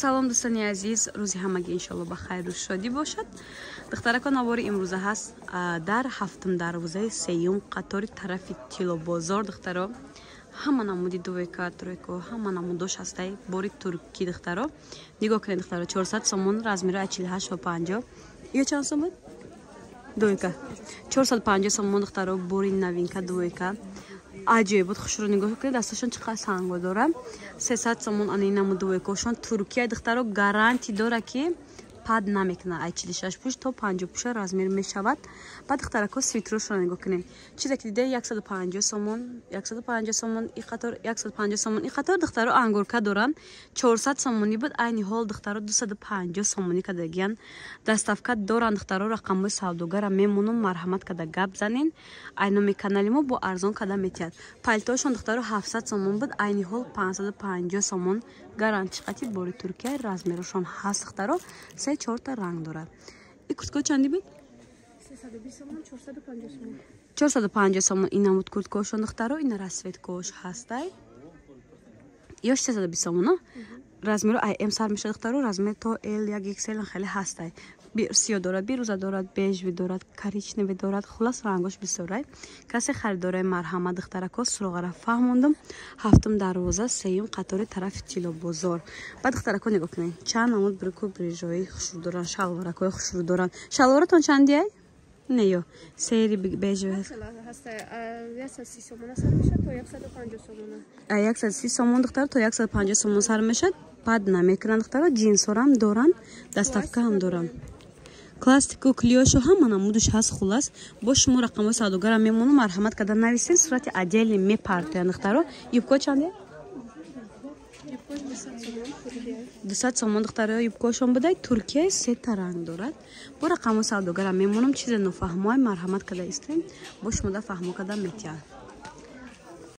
Салом, дӯстони азиз, рӯзи ҳамагӣ иншоалло ба хайру шодӣ бошад. Духтарако, навори имрӯза ҳаст дар ҳафтум дарвозаи сеюм қатори тарафи Тилобозор. Духтаро, ҳама намуди двойка, тройка, ҳама намудош ҳастай, бори туркӣ. Духтаро, нигоҳ кунед, духтаро, 400 сомон, размеро аз 48 то 50. Ё чанд сом буд двойка? 450 сомон, духтаро, бори новинка, двойка аҷоиб буд, хушро нигоҳ кунед, дасташон чӣ қадр санго дора. 300 сомон ана ин намуд двойкошон, Туркия, духтаро, гарантӣ дора, ки пад намекунад, ай 46 пуш то 50 пуша размер мешавад. Баъд, духтарако, свитерошро нигоҳ кунед, чизе ки дида, 150 сомон, 150 сомон и қатор, 150 сомон и қатор. Духтаро, ангорка доранд, 400 сомонӣ буд, айни ҳол, духтаро, 250 сомонӣ кардагиян, доставка доранд. Духтаро, рақамҳои савдогара мемонам, марҳамат када гап занен, ай номи канали мо бо арзон када метиҳад. Палтоошон, духтаро, 700 сомон буд, айни ҳол 550 сомон, гарантӣ қати, бори Туркия, размерошон ҳаст, духтаро, се чорта ранг дорад. И куртко чанди буд? 450 сомон ин намуд курткошон, духтаро, ина расцветкош ҳастай. Ё 320 сомон, размеро ай М сар мешад, духтаро, размер то Л, як XL хеле ҳастай. Сиё дорад, бирӯза дорад, бежевый дорад, коричневый дорад, хулас, рангош бисёрай. Касе харидораи, марҳамат, духтарако, суроғара фаҳмондум: ҳафтум дарвоза, сеюм қатори тарафи Тилобозор. Баъд, духтарако, нигоҳ кунед, чанд намуд брюку, брижои хушрӯ доранд, шалворакҳои хушрӯ доранд. Шалворатон чандиай? Не, ё серый, бежевый? 130 сомон, духтар, то 150 сомон сар мешад, пад намекунанд, духтаро. Ҷинсорам доранд, доставкаам доранд, классику клиошу ҳама намудаш ҳаст. Хулас, бо шумо рақамҳои савдогара мемонам, марҳамат карда нависен, сурати отдельный мепартоянд. Духтаро, юбко чанде? 200 сомон, духтаро, юбкошон будай, Туркия, сета ранг дорад. Бо рақамҳои савдогара мемонам, чизе нофаҳмоай, марҳамат карда истем, бо шумо да фаҳмо карда метиҳад.